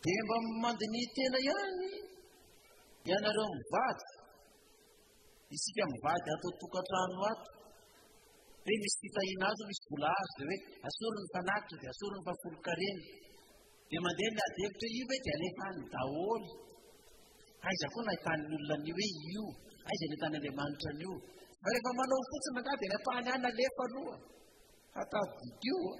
Dia mba mandiniha tena ihany ianareo mivady. Isika mivady ato an-tokantrano ato. Hoe misy fitahiana azo, misy vola azo, dia hoe asory ny fanatitra, dia asory ny fahafolonkarena. Dia mandeha ny ady hevitra io ve dia alefa any daholo. Aiza koa nahitan'ny olona an'io hoe io, aiza ny ahitan'Andriamanitra an'io. Fa rehefa manao fotsiny angaha dia ny ampahany ihany alefa aloha. Hatadidio a.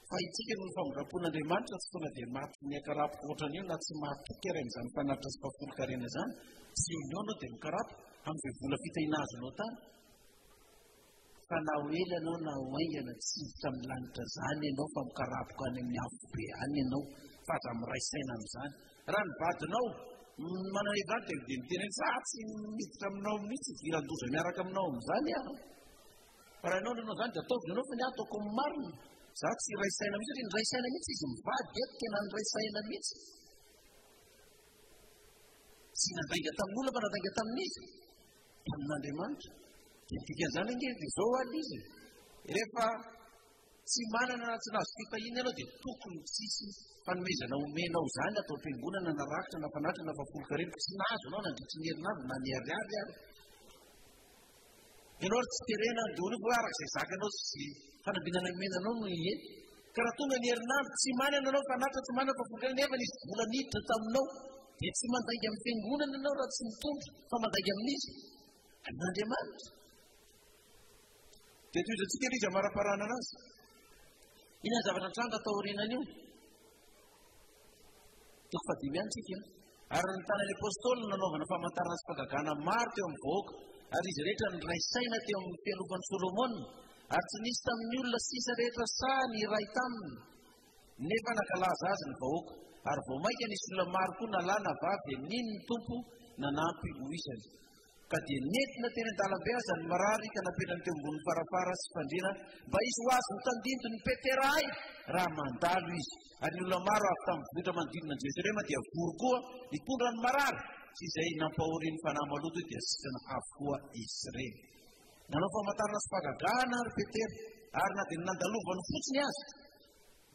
Fa itsika noho ny famindram-pon'Andriamanitra tsy tonga dia maty miakarapoka ohatran'io na tsy mahatoky ary amin'izany fanatitra sy fahafolonkarena izany. Tsy eo anao dia mikarapoka amin'izay vola fitahiana azonao tany. Fa na ho ela ianao na ho haingana tsy hiditra amin'ny lanitra izany ianao fa mikarapoka any amin'ny afobe any ianao fa aza miray saina amin'izany. Raha ny vadinao manana izany dia dia miteny hoe za tsy miditra aminao mihitsy hidiran-doza miaraka aminao amin'izany aho. Fa raha ianao nanao izany dia ataovy ianao fa ny ahy ataoko amin'ny marina. Za tsy hiray saina mihitsy satria niray saina mihitsy izy mivady eto tena niray saina mihitsy. Tsy nandainga tamin'olona fa nandainga tamin'iza? Tamin'Andriamanitra. Dia ny dikan'izany ange dia izao ary izy. Rehefa tsy manana na tsy nahazo fitahiana ianao dia tokony tsisy fanomezana omenao izany atao am-piangonana na rakitra na fanatitra na fahafolonkarena tsy nahazo anao nandritry ny herinandro na ny ariary ary. Ianao ary tsy terena handoa an'io fa hoe araka izay zakanao sy izay fanambinana omena anao no ie. Ka raha tonga ny herinandro tsy manana ianao fanatitra tsy manana fahafolonkarena nefa nisy vola niditra taminao dia tsy mandainga amin'ny fiangonana ianao raha tsy mitondra fa mandainga amin'iza? Amin'Andriamanitra. Dia tohizantsika ilay izy amaraparanana azy. Inona ny zavatra nitranga tao aorianan'io? Toko fahadimy ihany tsika. Ary ny tanan'ny Apôstôly no nanaovana famantarana sy fahagagana maro teo amin'ny vahoaka, ary izy rehetra niray saina teo amin'ny fialofan'i Solomona, ary tsy nisy tamin'ny olona sisa rehetra sahy niray taminy. Nefa nankalaza azy ny vahoaka, ary vao mainka nisy olona maro koa na lahy na vavy dia nino ny Tompo nanampy ho isany. Ka dia nentina teny an-dalambe aza ny marary ka napetrany teo ambonin'ny farafara sy fandriana mba hisy ho azo ho tandindon'i Petera ahy raha mandalo izy. Ary ny olona maro avy tamin'ny vohitra manodidina an'i Jerosalema dia vory koa nitondra ny marary sy izay nampahorian'ny fanahy maloto dia sitrana avokoa izy ireny. Nanao famantarana sy fahagagana ary Petera, ary na dia ny nandalovany fotsiny aza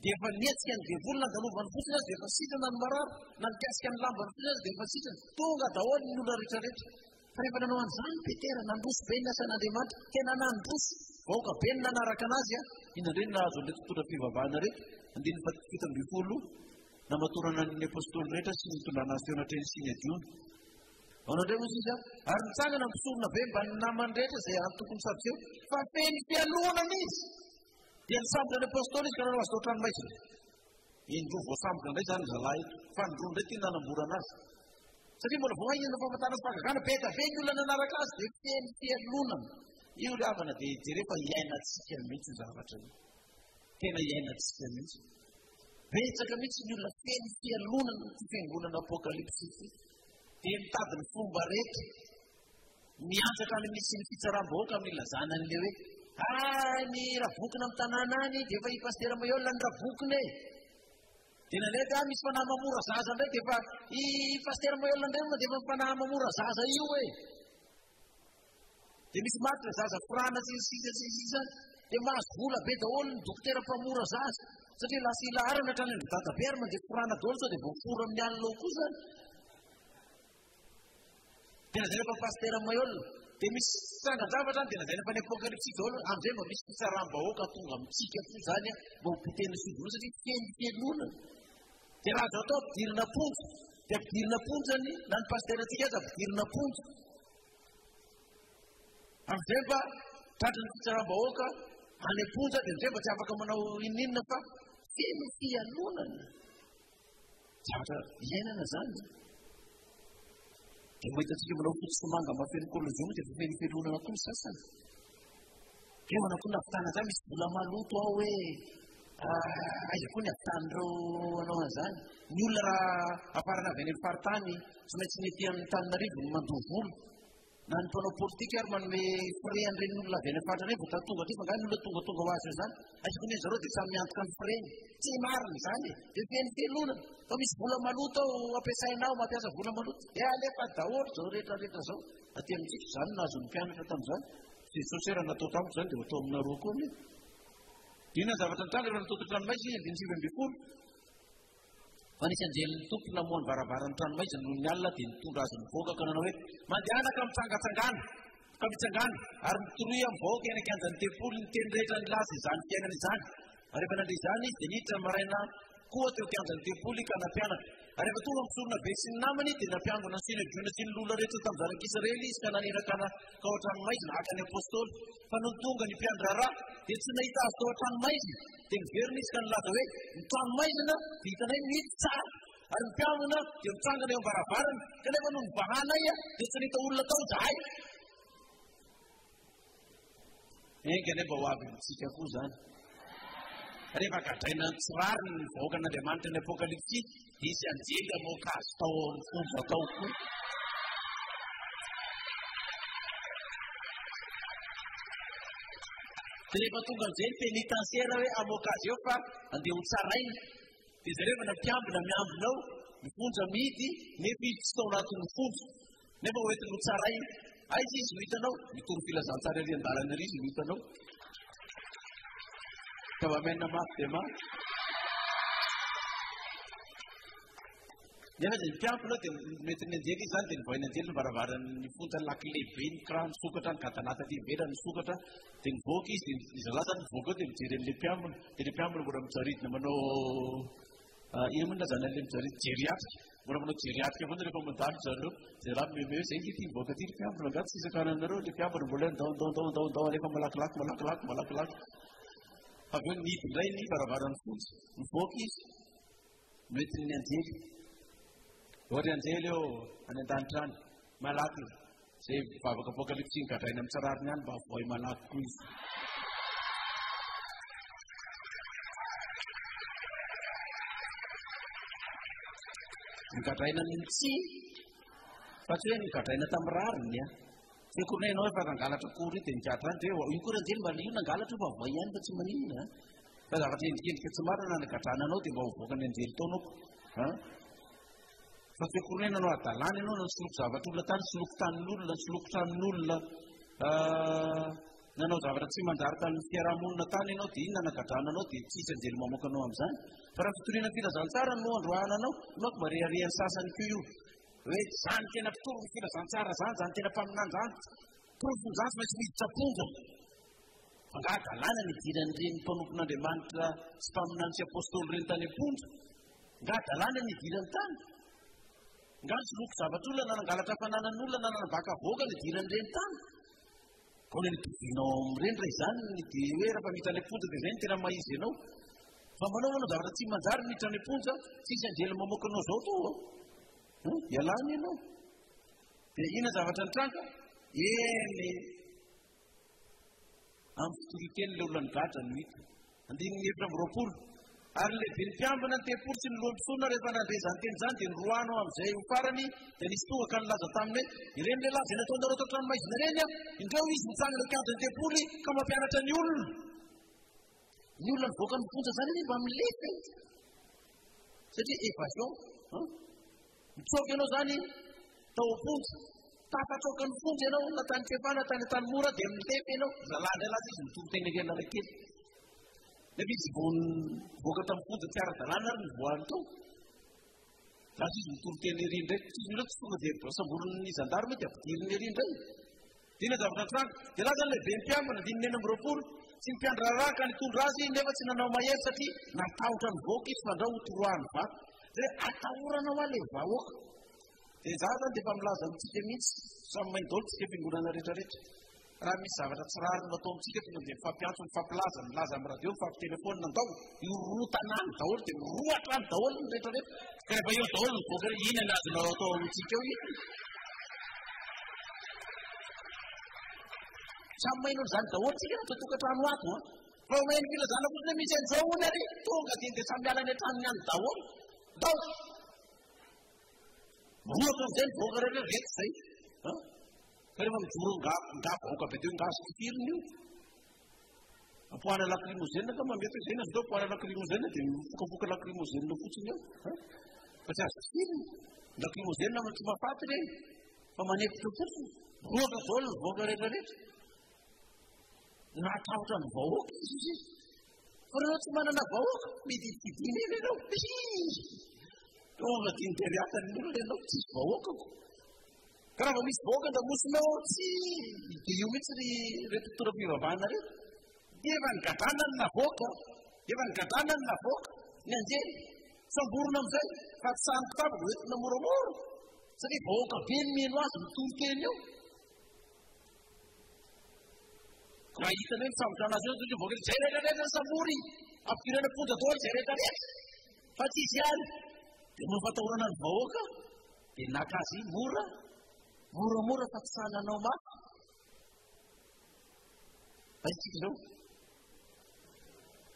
Dia efa nihetsika ny devoly nandalovany fotsiny aza dia efa sitrana ny marary, na nikasika ny lambany fotsiny aza dia efa sitrana. Tonga daholo ny olona rehetra rehetra. Fa rehefa nanao an'izany Petera, nandroso be ny asan'Andriamanitra, tena nandroso, vahoaka be ny nanaraka anazy, inona indray no nahazo an'ireto mpitondra fivavahana ireto? Andininy faha 17, namatorana ny apostoly rehetra sy nitondrana azy teo anatrehan'ny Synedriona. Ao indray hoy izy, ary nitsangana ny mpisorona be mbamin'ny namany rehetra izay antokon'ny Sadoseo, fa feno fialonana izy. Dia nisambotra ny apostoly izy ka nanao azy tao an-tranomaizina. Indroa voasambotra indray izany ry zalahy eto, fa ny roa indray ity nanamborana azy. Satria mbola vao haingana ny famantarana sy fahagagana, be dia be ny olona nanaraka azy, dia feno fialonana. Io ry havana dia jereo fa iainantsika mihitsy io zavatra io. Tena iainantsika mihitsy. Betsaka mihitsy ny olona feno fialonana ity fiangonana apokalypsy ity. Dia mitady ny fomba rehetra Mianjaka any amin'ny sy ny fitsaram-bahoaka amin'ny ilazana an'ilay hoe ah ny rabokina amin'ny tanàna any dia efa i Pasitera Mayolle ny rabokina e. Dia nalea dia ah misy fanahy mamora zaza indray dia efa i Pasitera Mayolle indray no mandefa ny fanahy mamora zaza io e. Dia misy maty ny zaza forana sy ny sisa sy ny sisa dia mahazo vola be daholo ny dokotera mpamora zaza satria lasa ilaharana hatrany amin'ny dadabe ary mandeha forana daholo sao dia voafora amin'ny alina ao koa zany. Dia lazaina fa Pasitera Maheul. Dia misy trangan-javatra any dia lazaina fa ny Apokalypsy daholo. Amin'izay mba misy fitsaram-bahoaka tonga amintsika koa izany mba ho potehina sy vonoina satria feno fialonana. Dia raha azo atao ampidirina am-ponja. Dia ampidirina am-ponja ny na ny pasiterantsika aza ampidirina am-ponja. Amin'izay mba tratry ny fitsaram-bahoaka any am-ponja dia amin'izay mba tsy afaka manao inon'inona fa feno fialonana. Zavatra iainana izany. Dia mahita antsika manao fotsy sy manga mahafeno kolozioma dia efa feno fialonana koa ny sasany. Dia manao koa ny hahavitana an'izany, misy vola maloto ao hoe ah, aiza koa ny hahavitan'ireo hanao an'izany. Ny olona raha hafarana avy any amin'ny faritany, tsy maintsy ny ety amin'ny Tananarivo no mandoa vola. Na ny mpanao politika ary manome frais an'ireny olona avy any amin'ny faritra ireny vao tonga aty fa angaha ny olona tongatonga ho azy eo izany? Aiza koa ny zareo dia samy miantoka ny frais-ny. Tsy marina izany e. Dia feno fialonana. Fa misy vola maloto ao ampiasainao, mampiasa vola maloto. Dia alefa daholo izao rehetra rehetra izao. Aty amintsika izany no nahazo ny mpianatra tamin'izany. Jesosy hoe raha natao tamiko izany dia ho atao aminareo koa anie. Inona ny zavatra nitranga rehefa natao tao an-tranomaizina izy andininy 19? Fa nisy anjelin'ny Tompo namoha ny varavaran'ny tranomaizina nony alina dia nitondra azy nivoaka ka nanao hoe, Mandehana ka mitsangantsangana, ka mitsangàna, ary mitoroy amin'ny vahoaka eny an-kianjan'ny tempoly ny teny rehetra nilaza izany fiainana izany. Ary rehefa nandre izany izy dia niditra ny maraina koa teo an-kianjan'ny tempoly ka nampianatra. Ary rehefa tonga ny mpisoronabe sy ny namany dia nampiangona ny Synedriona sy ny loholona rehetra tamin'ny zanak'Israely izy ka naniraka nankao an-tranomaizina haka ny apostoly. Fa nony tonga ny mpiandraharaha dia tsy nahita azy tao an-tranomaizina. Dia niverina izy ka nilaza hoe, Ny tranomaizina dia hitanay mihidy tsara, ary ny mpiangona dia mitsangana eo am-baravarana, kanefa nony nivahanay dia tsy nahita olona tao izahay. Enga anie mba ho avy amintsika koa izany. Rehefa gadraina ny tsy rariny ny vahoakan'Andriamanitra ny Apokalypsy, dia hisy anjely hamoaka azy tao amin'ny fonja tao koa. Dia rehefa tonga amin'izay ny pénitentiaire hoe hamoaka azy eo fa andeha ho tsaraina, dia jerevana mpiambina miambina ao, ny fonja mihidy nefa izy tsy tao anatin'ny fonja. Nefa ho entiny ho tsaraina. Aiza izy no hitanao? Mitory filazantsara ery an-dalana ery izy no hitanao. Ka amen mafy dia mafy. Nefa dia mpiampina dia noentin'ny anjely izy izany dia nivoahin'ny anjely ny varavaran'ny fonja ny lakile be ny kiraro nisokatra ny gadanata aty ivelany nisokatra dia nivoaka izy dia izy zalahy izany nivoaka eo dia mijery an'ilay mpiambina dia ilay mpiambina mbola mijaridina manao Inona moa no ilazana an'ilay mijery jeriatrika? Mbola manao jeriatrika foana rehefa mandalo zareo. Izay raha mimeme hoe izay nge ity mivoaka ity ry mpiambina angaha tsy sakananareo ilay mpiambina mbola hoe ndao ndao ndao ndao ndao alefa malakilaky malakilaky malakilaky. Fa avy eo nihidy indray ny varavaran'ny fonja. Nivoaka izy. Noentin'ny anjely. Ô ry anjely ô, any an-danitra any, malaky. Izay vavaka apokalypsy gadraina amin'ny tsy rariny any mba avoahy malaky koa izy. Nogadraina ny tsy fa tsy hoe nogadraina tamin'ny rariny a. Tsy akory hoe ianao efa nangalatra akory io dia nigadra any dia hoe io koa ranjely mba io nangalatra io fa avoay ihany fa tsy maninona a. Fa zavatra endrikendrika tsy marina nagadrana anao dia mba hovoakan'ny anjely tao anao. Fa tsy akory hoe nanao hadalana ianao, nisoloky zavatr'olona tany, nisoloky tanin'olona, nisoloky tranon'olona, nanao zavatra tsy manjary tamin'ny fiarahamonina tany ianao, dia inona nagadrana anao, dia tsy hisy anjely mamoaka anao amin'izany. Fa raha fitoriana filazantsara no androahana anao, io manko mba reharehan'ny sasany koa io, hoe izany tena mpitory ny filazantsara izany, izany tena mpaminany izany, porofon'izany tsy maintsy miditra am-ponja. Fa angaha hadalana ny hidiran'ireny mpanompon'Andriamanitra sy mpaminany sy apostoly ireny tany am-ponja? Nga hadalana ny hidirany tany? Nga nisoloky zavatr'olona na nangalatra fananan'olona na nanambaka vahoaka ny hidiran'ireny tany? Ka ahoana ny itovianao amin'ireny raha izany ny dia hoe raha miditra any am-ponja dia izay no tena maha izy anao? Fa manao manao zavatra tsy manjary miditra any am-ponja, tsisy anjely mamoaka anao zao toa. Ialany ianao. Dia inona zavatra nitranga? Eny Amin'ny fitorian-teny ilay olona nigadra no hita. Andininy 24. Ary ny lehiben'ny mpiambina ny tempoly sy ny lohan'ny mpisorona rehefa nandre izany teny izany dia noroahana ho amin'izay ho farany, dia nisy tonga ka nilaza taminy hoe, Ireny lehilahy izay nataonareo tao an-tranomaizina ireny, indreo izy mitsangana eo an-kianjan'ny tempoly ka mampianatra ny olona. Ny olona nivoaka ny fonja izany anie mba milefa e! Satria évasion. Mitsoaka ianao izany tao am-ponja. Tafatsoaka ny fonja ianao na tany Kefa na tany Antanimora dia milefa ianao. Zalahy indray lasa izy mitory teny ery Analakely. Nefa izy vao nivoaka tamin'ny fonja tsy ara-dalàna ary nivoahany tao. Lasa izy mitory teny ery indray. Tsy izy ireo tsy tonga dia samborin'ny zandary moa dia ampidiriny ery indray. Dia inona zavatra nitranga? Dia lasa ny lehiben'ny mpiambina, andininy 26, sy ny mpiandraharaha ka nitondra azy nefa tsy nanao mahery satria natahotra ny vahoaka izy fandrao hotoroahany vato. Dia hoe atahorana hoa ilay vahoaka. Dia izaho izany dia efa milaza amintsika mihitsy, samy mahay daholo tsika fiangonana rehetra rehetra. Raha misy zavatra tsy rariny atao amintsika tonga dia mifampiantso, mifampilaza, milaza amin'ny radio, mifampitelefaonina, andao hirotana any daholo dia mirohotra any daholo ny rehetra rehetra. Ka rehefa eo daholo ny vahoaka hoe inona no azonao atao amintsika eo inona. Samy maheno an'izany daholo tsika ato an-tokantrano ato an. Fa maheno filazana fotsiny hoe misy an'izao hono ary tonga dia dia samy miala any an-tranony any daholo. Ndao. Mirohotra amin'izay ny vahoaka rehetra reto izay. Fa rehefa mijoro nga nga vahoaka be teo nga azo tifirina io. Ampohana lacrymogène angamba mety hoe izay no azo atao, ampohana lacrymogène dia mifokafoka lacrymogène fotsiny eo. Fa tsy azo tifirina. Lacrymogène tsy mahafaty ireny fa manefotra fotsiny. Roaka daholo ny vahoaka rehetra rehetra. Nahatahotra ny vahoaka izy izy. Fa raha tsy manana vahoaka, midididina eny ianao. Tonga dia niteraka ny olona ianao, tsisy vahoakako. Ka raha vao misy vahoaka an-damosinao ao, tsy dia io mihitsy ry reto mpitondra fivavahana ireto. Dia efa nigadrana ny navoaka, efa nigadrana ny navoaka, ny anjely. Samborina amin'izay, fa tsy sahy mitabo, hoentina moramora. Satria vahoaka be ny mino azy mitory teny eo. Raha hitany hoe misambotra anazy eo, dia vahoaka izay rehetra rehetra sambory, ampidirana am-ponja daholo izay rehetra rehetra. Fa tsy izy ihany. Dia noho ny fatahorana ny vahoaka, dia naka azy mora, moramora fa tsy sahy nanao mafy. Aiza isika izao?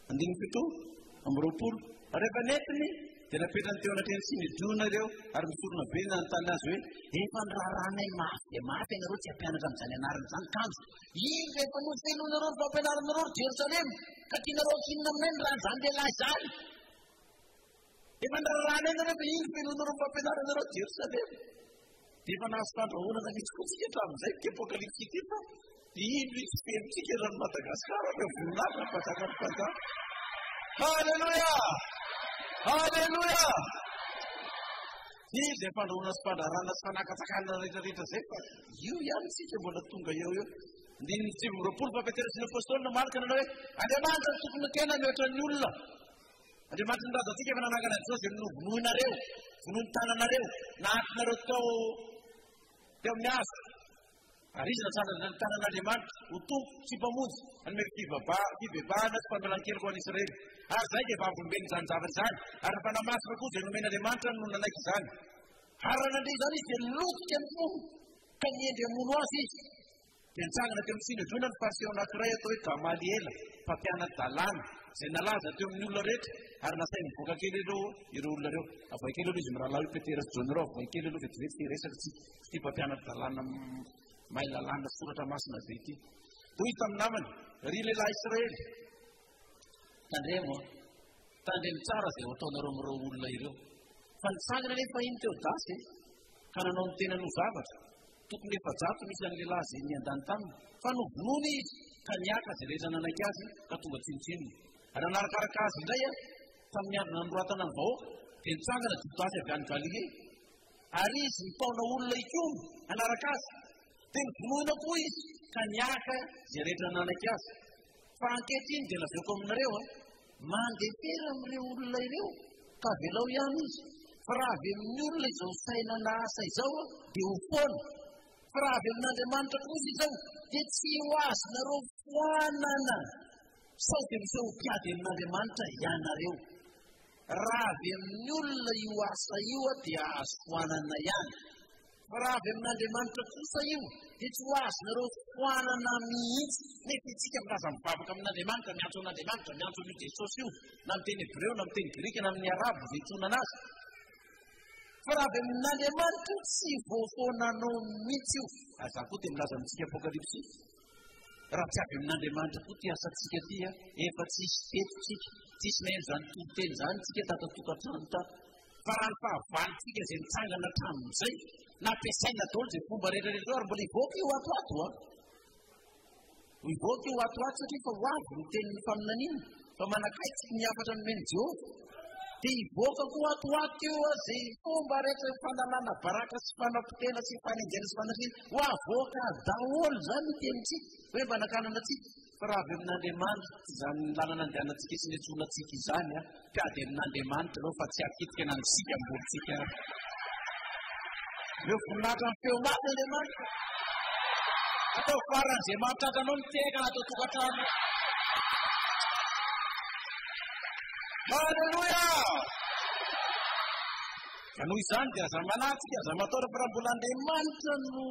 Andininy 27. Ary rehefa nentiny, dia napetrany teo anatrehan'ny Synedriona ireo, ary ny mpisoronabe nanontany azy hoe, Efa niraharahanay mafy dia mafy ianareo tsy hampianatra amin'izany anarana izany, kanjo indro efa nofenoinareo ny fampianaranareo ry Jerosalema, ka tianareo hankinina aminay ny ran'izany lehilahy izany. Efa niraharahanay nareo fa indro fenoinareo ny fampianaranareo Jerosalema. Dia efa nahazo fandrahonana mihitsy koa tsika hatramin'izay ity apokalypsy ity fa dia indro izy fenontsika eran'i Madagasikara ireo voninahitra ny mpanjakan'ny mpanjaka. Haleloia! Haleloia! Izy izay fandrahonana sy fandrarana sy fanakatsakanana rehetrarehetra izay fa io ihany tsika mbola tonga eo eo. Andininy 29 fa Petera sy ny Apôstôly namaly ka nanao hoe Andriamanitra no tokony ho tena mihoatra ny olona. Andriamanitry ny razantsika efa nanangana an'i Jesosy izay novonoinareo, vonoin'ny tananareo, nahatonareo tao teo amin'ny hazo. Ary izy natsandratra ny tanan'Andriamanitra ho Tompo sy Mpamonjy, hanome fibebahana sy famelan-keloka ho an'i Israely. Ary izahay dia vavolombelon'izany zavatra izany, ary ny Fanahy Masina koa izay nomen'Andriamanitra no nanaiky izany. Ary raha nandre izany izy dia lotika ny fony, ka nihendry hamono azy izy. Dia nitsangana teo amin'ny Synedriona ny Fariseo anankiray atao hoe Gamaliela, mpampiana-dalàna, izay nalaza teo amin'ny olona rehetra, ary nasainy nivoaka kely aloha ireo olona ireo. Avoahy kely aloha izy mirahalahy io Petera sy Jaona ireo, avoahy kely aloha vetivety hiresaka tsika, ity mpampiana-dalàna mahay lalàna sy soratra masina be ity. Dia hoy izy tamin'ny namany, Ry lehilahy Israely, tandremo an, tandremo tsara izay ho ataonareo amin'ireo olona ireo. Fa nitsangana anefa iny Teodasy e, ka nanao ny tenany ho zavatra. Tokony 400 no isan'ny lehilahy izay niandany taminy, fa novonoina izy, ka niaka izay rehetra nanaiky azy, ka tonga tsinontsinona. Ary nanarakaraka azy indray tamin'ny andro nanoratana ny vahoaka, dia nitsangana Jodasy avy any Galilea, ary izy nitaona olona hikomy hanaraka azy. Dia novonoina koa izy, ka niaka izay rehetra nanaiky azy. Fa ankehitriny dia lazaiko aminareo, mandefera amin'ireo olona ireo, ka avelao ihany izy. Fa raha avy amin'ny olona izao saina na asa izao, dia ho foana. Fa raha avy amin'Andriamanitra kosa izao, dia tsy ho azonareo foanana. Sao dia miseho ho mpiady amin'Andriamanitra ianareo. Raha avy amin'ny olona io asa io, dia azo foanana ihany. Fa raha avy amin'Andriamanitra kosa io, dia tsy ho azonareo foanana mihitsy. Nefa isika milaza mivavaka amin'Andriamanitra, miantso an'Andriamanitra, miantso an'io Jesosy io, na amin'ny teny hebreo, na amin'ny teny grika, na amin'ny arabo, izay iantsoana azy. Fa raha avy amin'Andriamanitra io, tsy voafoananao mihitsy io. Ary izaho koa dia milaza amintsika Apokalypsy, raha tsy avy amin'Andriamanitra koa ity asantsika ity, efa tsisy teto tsika, tsisy naheno izany toriteny izany tsika tato an-tokantrano tato. Fa raha ny fahavalontsika izay nitsangana hatramin'izay, nampiasaina daholo izay fomba rehetra rehetra izao ary mbola hivoaka io ato ato a. Hivoaka io ato ato satria fa ho avy ny tenin'ny faminaniana, fa manakaiky ny hafatra nomen'i Jehovah. Dia hivoaka koa ato ato io a, izay fomba rehetra fanalana baraka sy fanapotehana sy fanenjehana sy fanasina, ho avoaka daholo izany ny tenintsika, hoe mba nakanana antsika. Fa raha avy amin'Andriamanitra, tsy izany lalana andehanantsika sy niantsoana antsika izany, mpiady amin'Andriamanitra ireo fa tsy hakitika na ny sikam-bolontsika ary. Ireo voninahitra ny feo mafy Andriamanitra. Atao faran'izay mahatratra anao ny tehaka anaty tokantrano. Haleloia! Ka noho izany dia aza manatsika, aza matahotra fa raha mbola Andriamanitra no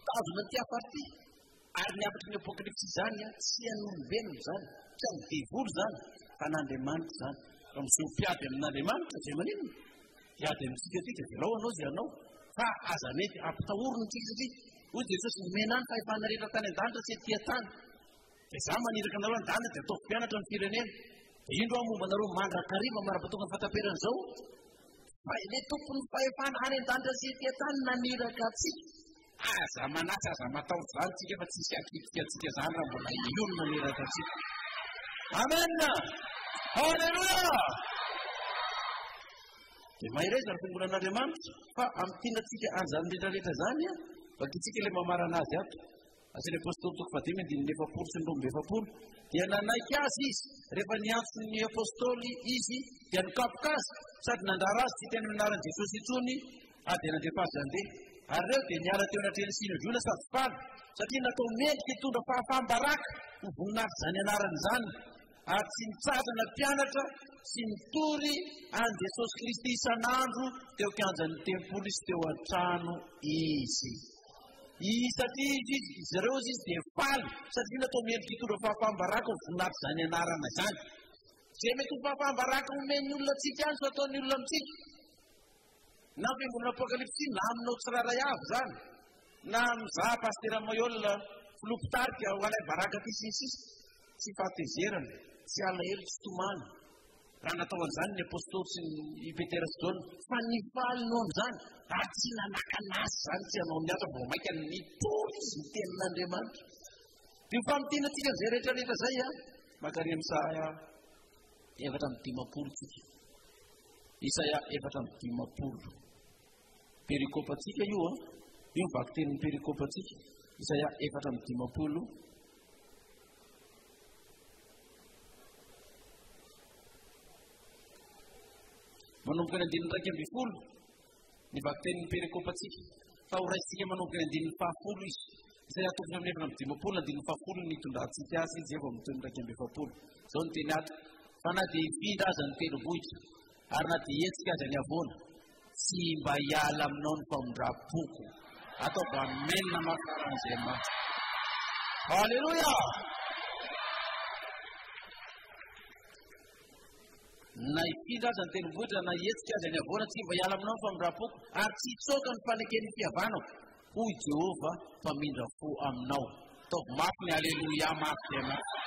tazona ity hafa ity. Ary ny hafatry ny Apokalypsy izany tsy an'olombelona izany, tsy an'ny devoly izany, fa an'Andriamanitra izany. Ka miseho mpiady amin'Andriamanitra izay maninona? Hiady amintsika aty dia avelao hanao izay hanao. Fa aza mety ampitahorina isika satria hoy Jesosy, nomena ahy ny fahefana rehetra tany an-danitra sy ety an-tany. Dia izaho maniraka anareo an-danitra dia ataovy mpianatra ny firenena. Dia indro aho momba anareo mandrakariva mandra-pahatonga ny fahataperan'izao. Fa ilay tompon'ny fahefana any an-danitra sy ety an-tany naniraka antsika. Aza manahy, aza matahotra izany tsika fa tsisy hakitika antsika izany raha mbola io no naniraka antsika. Amen! Haleloia! Dia mahereza ny fiangonan'Andriamanitra fa amintinantsika an'izany rehetra rehetra izany, vakintsika ilay mamarana azy ato. Asan'ny Apostoly toko fahadimy andininy 40 sy ny 42. Dia nanaiky azy izy. Rehefa niantso ny Apostoly izy dia nikapoka azy sady nandrara azy tsy hiteny amin'ny anaran'i Jesosy intsony ary dia nandefa azy handeha. Ary ireo dia niala teo anatrehan'ny Synedriona sady faly satria natao mendrika hitondra fahafaham-baraka ho voninahitr'izany anarana izany ary tsy nitsahatra nampianatra sy nitory an'i Jesosy Kristy isan'andro teo an-kianjan'ny tempoly sy teo an-trano izy. I satria izy izy ireo izy izy dia faly satria natao mendrika hitondra fahafaham-baraka ho voninahitr'izany anarana izany. Izay mety ho fahafaham-baraka omen'ny olona antsika any sy ataon'ny olona amintsika. Na fiangonana Apokalypsy na aminao tsirairay avy izany. Na amin'izaho Pasitera Mayol filoha mpitarika ho anay baraka aty sy ny sisa. Tsy fahatezerana, tsy alahelo, tsy tomany. Raha natao an'izany ny apostoly sy i Petera sy Jaona, fa nifaly noho an'izany, ary tsy nanakana azy izany tsy hanao ny asa, vao mainka nitory izy ny tenin'Andriamanitra. Dia ho famintinantsika an'izay rehetra rehetra izay, mankany amin'ny Isaia 54 tsika. Isaia 54. Perikopantsika io an. Io ny vakitenin'ny perikopantsika. Isaia 54. Manomboka ny andininy 11 ny vakitenin'ny perikopantsika. Fa ho raisintsika manomboka ny andininy fahafolo izy. Izay atokony amin'ny 54 andininy fahafolo ny nitondrantsika azy izay vao mitohy ny 41. Izao ny teny ato. Fa na dia hifindra aza ny tendrombohitra ary na dia hihetsika aza ny havoana, Tsy mba hiala aminao ny famindram-poko. Ataovy amen mafy faran'izay mafy. Alléluia! Na hifindra aza ny tendrombohitra, na hihetsika aza ny havoana, tsy mba hiala aminao ny famindram-poko, ary tsy hitsoaka ny faneken'ny fihavanako, hoy Jehovah, mpamindra fo aminao. Ataovy mafy ny aleloia mafy dia mafy.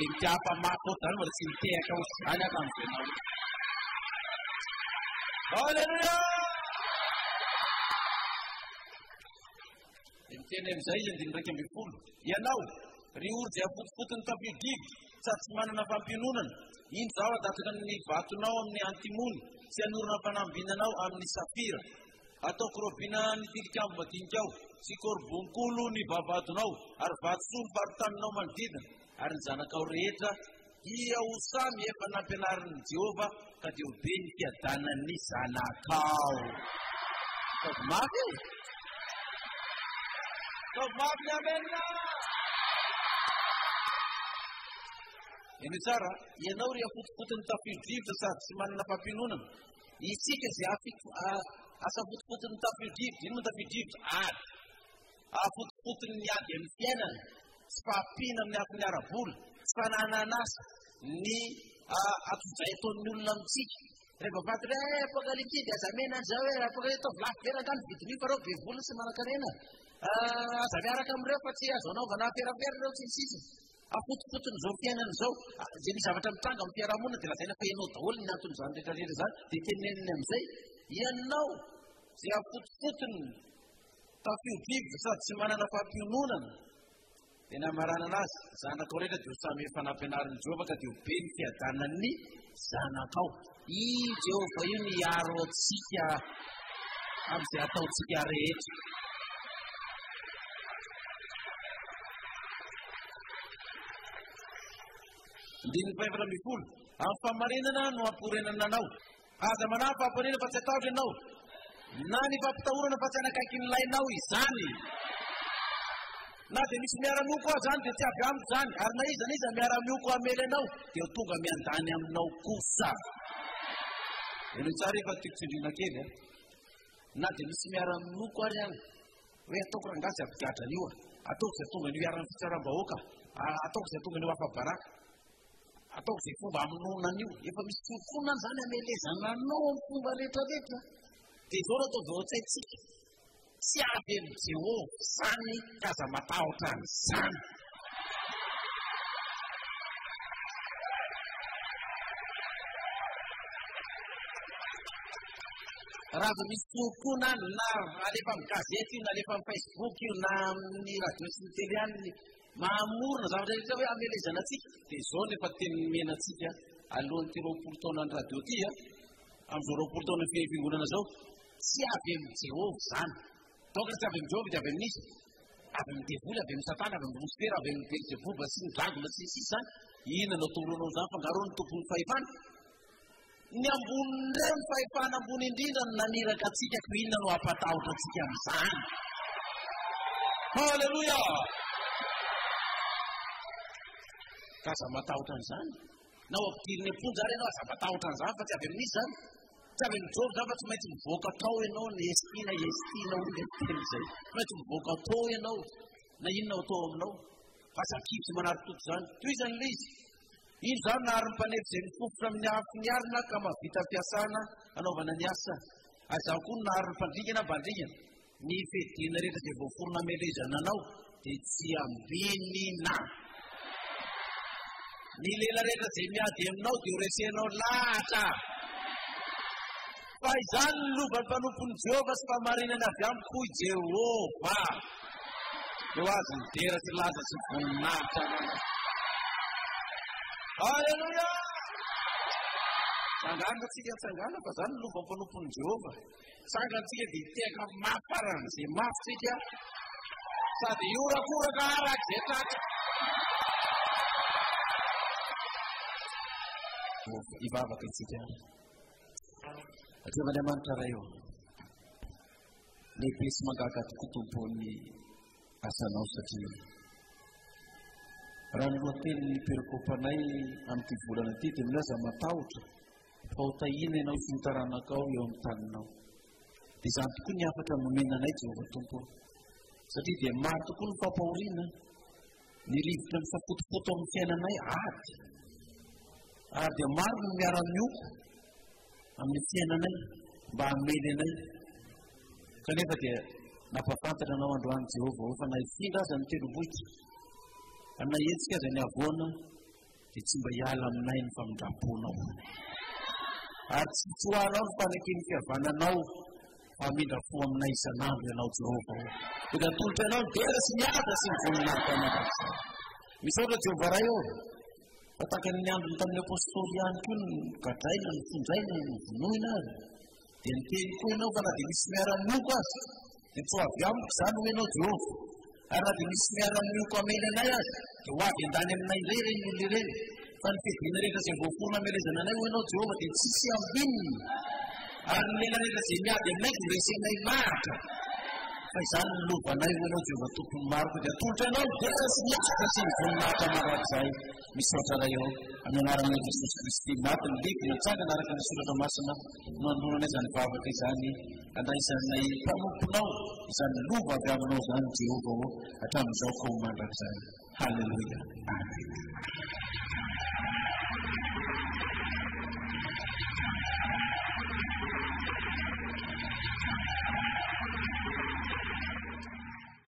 Dia mitehafa mafy ohatr'izany mbola tsy mitehaka ohatr'izany aho tamin'izay nahita. Aleloia! Dia miteny amin'izay izy andininy 11. Ianao, ry ory izay afotofoton'ny tafio-drivotra, sady tsy manana fampiononana, indro izaho handatsaka ny vatonao amin'ny antimony sy hanorina ny fanambinanao amin'ny safira. Ataoko robina ny tilikambo madinikao, sy korbonkolo ny vavahadinao, ary vatosoa ny faritaninao manodidina, ary ny zanakao rehetra dia ho samy efa nampianarin'i Jehovah, ka dia ho be ny fiadanan'ny zanakao. Ataovy mafy e! Ataovy mafy ny amena! Henoy tsara, ianao ry afotofoton'ny tafio-drivotra sady tsy manana fampiononana, Isika izay asafotofoton'ny tafio-drivotra, inona moa tafio-drivotra? Ady. Afotofoton'ny ady amin'ny fiainana, tsy fahampiana amin'ny lafiny ara-bola, tsy fananan'asa, ny antsojay ataon'ny olona amintsika. Rehefa faty hoe eh, apokalypsy dia aza mena an'izao hoe apokalypsy ataovy lafo be rangahy ny vidin'io fa ireo be vola sy manankarena. Ah, aza miaraka amin'ireo fa tsy azo anaovana aferafera ireo sy ny sisa. Afotofoton'izao fiainana izao, izay misy zavatra mitranga amin'ny fiarahamonina dia lazaina fa ianao daholo ny anton'izany rehetra rehetra izany, dia teneniny amin'izay, ianao izay afotofoton'ny tafio-drivotra sady tsy manana fampiononana, dia ny hamaranana azy, zanakao rehetra dia ho samy efa nampianarin'i Jehovah ka dia ho be ny fiadanan'ny zanakao. I Jehovah io no hiaro antsika amin'izay ataontsika rehetra. Andininy faha-14. Amin'ny fahamarinana no hamporenana anao. Aza manahy fampahoriana fa tsy hatahotra ianao, na ny fampitahorana fa tsy hanakaiky ny lainao izany. Na dia misy miara-mioko aza any dia tsy avy amiko izany, ary na iza na iza miara-mioko hamely anao dia ho tonga miandany aminao kosa. Henoy tsara efa tiako tsindriana kely a. Na dia misy miara-mioko ary any, hoe ataoko rangahy tsy hampigadra an'io a, ataoko izay tonga an'io hiharan'ny fitsaram-bahoaka, ataoko izay tonga an'io afa-baraka. Ataoko izay fomba hamonoana an'io. Efa misy forofonana izany hamelezana anao amin'ny fomba rehetrarehetra. Dia izao no ataovy ao an-tsaintsika. Tsy avy amin'i Jehovah izany ka aza matahotra an'izany. Raha vao misy forofona any, na alefa amin'ny gazety io, na alefa amin'ny Facebook io, na amin'ny radio sy ny télé any, Mahamorona zavatra rehetra hoe hamelezana antsika. Dia izao no efa teny nomena antsika alohan'ity 20 taonan'ny radio ity a. amin'izao 20 taona fiangonana izao. Tsy avy amin'i Jehovah izany. Donc raha tsy avy amin'i Jehovah dia avy amin'iza? Avy amin'ny devoly, avy amin'i Satana, avy amin'i Losifera, avy amin'i Belzeboba sy ny dragona sy ny sisa izany. Inona no atoronao izany fa angaha ny tompon'ny fahefana? Ny ambonin'ireo ny fahefana ambony indrindra no naniraka antsika ko inona no hampatahotra antsika amin'izany? Haleloia! Ka aza matahotra an'izany. Na ho ampidirina am-ponja ary ianao, aza matahotra an'izany fa tsy avy amin'iza izany. Tsy avy amin'i Jehovah izany fa tsy maintsy mivoaka tao ianao, na estina estina hoy ilay fiteny izay. Tsy maintsy mivoaka tao ianao, na inona ho atao aminao. Fa aza kivy sy manary toto izany. Tohizany ilay izy. Indro izaho nahary ny mpanefy izay mifofotra amin'ny afon'ny arina ka mahavita fiasana hanaovana ny asa. Ary izaho koa no nahary ny mpandringana mba handringana. Ny fiadiana rehetra izay voaforona hamelezana anao dia tsy ambinina. Ny lela rehetra izay miady aminao dia horesenao lahatra. Fa izany ny lovan'ny mpanompon'i Jehovah sy fahamarinany avy amiko, hoy Jehovah. Eo azy ny dera sy laza sy voninahitra. Alléluia! Tsangana tsika tsangana fa zany ny lovan'ny mpanompon'i Jehovah. Tsangantsika dia hitehaka mafy faran'izay mafy tsika sady hiorakoraka araka izay tratra. Hivavaka isika. Jehovah Andriamanitra Ray ô, lehibe sy mangaga tokoa Tompo ny asanao satria raha ny lohatenin'ny perikopanay amin'ity volana ity dia milaza matahotra fa ho tahiana ianao sy ny taranakao eo amin'ny taninao. Dia izany tokoa ny hafatra nomena anay Jehovah Tompo. Satria dia maro tokoa ny fampahoriana, ny rivotra misafotofoto amin'ny fiainanay, ady. Ary dia maro ny miara-mioko amin'ny fiainanay mba hamely anay. Kanefa dia nampahafantatra anao androany Jehovah hoe fa na hifindra aza ny tendrombohitra, na hetsika aza ny havoana, dia tsy mba hiala aminay ny famindram-ponao. Ary tsy tsoahanao ny faneken'ny fihavananao, fa hamindra fo aminay isan'andro ianao, Jehovah ô. Dia natolotra anao ny dera sy ny haja sy ny voninahitra mandrakizay. Misaotra Jehovah Ray ô, fa tahaka ny androny tamin'ny apôstôly ihany koa ny gadraina, ny fonjaina, ny vonoina ary. Dia niteny koa ianao fa na dia misy miara-mioko aza, dia tsy ho avy amiko izany, hoy ianao Jehovah. Ary na dia misy miara-mioko hamely anay aza, dia ho avy handany aminay indray ireny olona ireny. Fa ny fiadiana rehetra izay voaforona hamelezana anay, hoy ianao Jehovah, dia tsisy ambinina. Ary ny lela rehetra izay miady aminay dia horesenay lahatra. Fa izany no lovanay, hoy ianao Jehovah Tompon'ny maro, koa dia atolotra anao ny dera sy ny haja sy ny voninahitra mandrakizay. Misaotra Ray ô, amin'ny anaran'i Jesosy Kristy, maty ny lefy, natsangana araka ny soratra masina, no anoloranay izany vavaka izany, andraisanay mpanomponao izany lova avy aminao izany, Jehovah ô, hatramin'izao ka ho mandrakizay. Haleloia. Amen.